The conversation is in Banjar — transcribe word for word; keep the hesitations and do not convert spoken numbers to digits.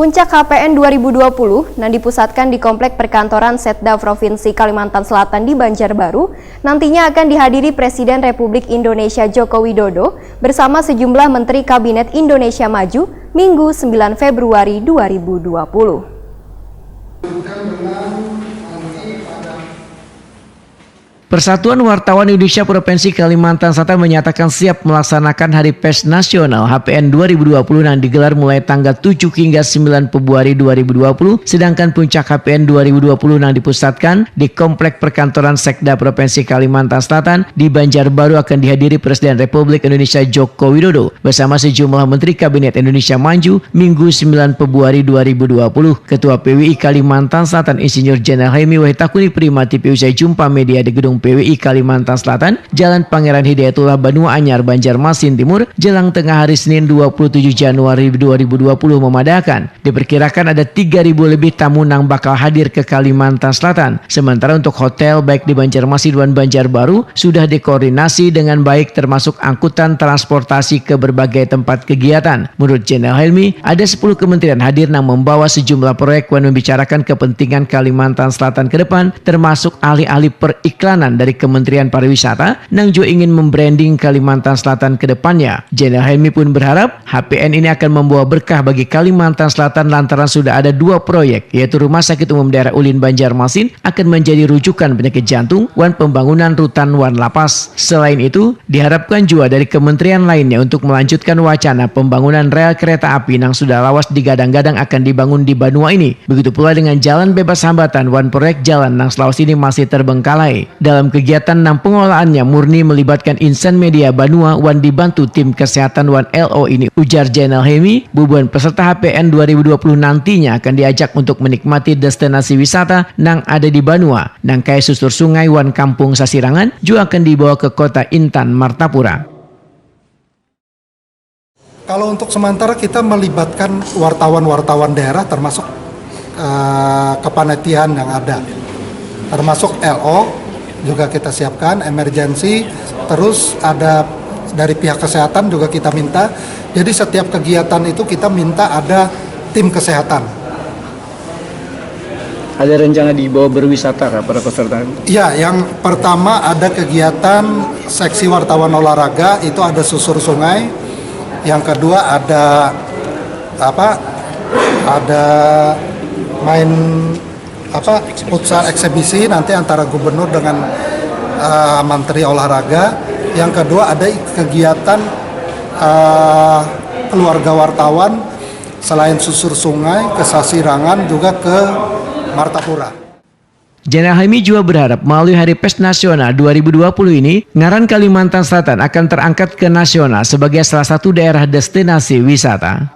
Puncak H P N dua ribu dua puluh yang dipusatkan di Komplek Perkantoran Setda Provinsi Kalimantan Selatan di Banjarbaru nantinya akan dihadiri Presiden Republik Indonesia Joko Widodo bersama sejumlah Menteri Kabinet Indonesia Maju, Minggu, sembilan Februari dua ribu dua puluh. Persatuan Wartawan Indonesia Provinsi Kalimantan Selatan menyatakan siap melaksanakan Hari Pers Nasional H P N dua ribu dua puluh yang digelar mulai tanggal tujuh hingga sembilan Februari dua ribu dua puluh, sedangkan puncak H P N dua ribu dua puluh yang dipusatkan di Komplek Perkantoran Sekda Provinsi Kalimantan Selatan di Banjarbaru akan dihadiri Presiden Republik Indonesia Joko Widodo bersama sejumlah Menteri Kabinet Indonesia Maju, Minggu, sembilan Februari dua ribu dua puluh. Ketua P W I Kalimantan Selatan Insinyur Jenderal Helmi Wahitakuni Prima T P usai jumpa media di Gedung P W I Kalimantan Selatan, Jalan Pangeran Hidayatullah, Banua Anyar, Banjarmasin Timur, jelang tengah hari Senin, dua puluh tujuh Januari dua ribu dua puluh, memadahkan diperkirakan ada tiga ribu lebih tamu nang bakal hadir ke Kalimantan Selatan. Sementara untuk hotel, baik di Banjarmasin wan Banjarbaru, sudah dikoordinasi dengan baik, termasuk angkutan transportasi ke berbagai tempat kegiatan. Menurut Jenderal Helmi, ada sepuluh kementerian hadir nang membawa sejumlah proyek wan membicarakan kepentingan Kalimantan Selatan ke depan, termasuk ahli-ahli periklanan dari Kementerian Pariwisata nang juga ingin membranding Kalimantan Selatan ke depannya. Jenderal Helmi pun berharap H P N ini akan membawa berkah bagi Kalimantan Selatan lantaran sudah ada dua proyek, yaitu Rumah Sakit Umum Daerah Ulin Banjarmasin akan menjadi rujukan penyakit jantung wan pembangunan rutan wan lapas. Selain itu, diharapkan juga dari kementerian lainnya untuk melanjutkan wacana pembangunan rel kereta api nang sudah lawas digadang-gadang akan dibangun di banua ini. Begitu pula dengan jalan bebas hambatan wan proyek jalan nang selawas ini masih terbengkalai. Dalam kegiatan nang pengolahannya murni melibatkan insan media banua wan dibantu tim kesehatan wan L O ini, ujar Jenderal Helmi, bubuhan peserta H P N dua ribu dua puluh nantinya akan diajak untuk menikmati destinasi wisata nang ada di banua, nang kaya susur sungai wan kampung sasirangan, juga akan dibawa ke kota Intan, Martapura. Kalau untuk sementara kita melibatkan wartawan-wartawan daerah termasuk eh, kepanitiaan yang ada, termasuk L O juga kita siapkan, emergency, terus ada dari pihak kesehatan juga kita minta. Jadi setiap kegiatan itu kita minta ada tim kesehatan. Ada rencana dibawa berwisata kah para peserta? Ya, yang pertama ada kegiatan seksi wartawan olahraga, itu ada susur sungai. Yang kedua ada apa? Ada main apa? Futsal eksibisi nanti antara gubernur dengan uh, menteri olahraga. Yang kedua ada kegiatan uh, keluarga wartawan selain susur sungai ke Sasirangan juga ke Martapura. Jenderal Helmi juga berharap melalui Hari Pers Nasional dua ribu dua puluh ini, ngaran Kalimantan Selatan akan terangkat ke nasional sebagai salah satu daerah destinasi wisata.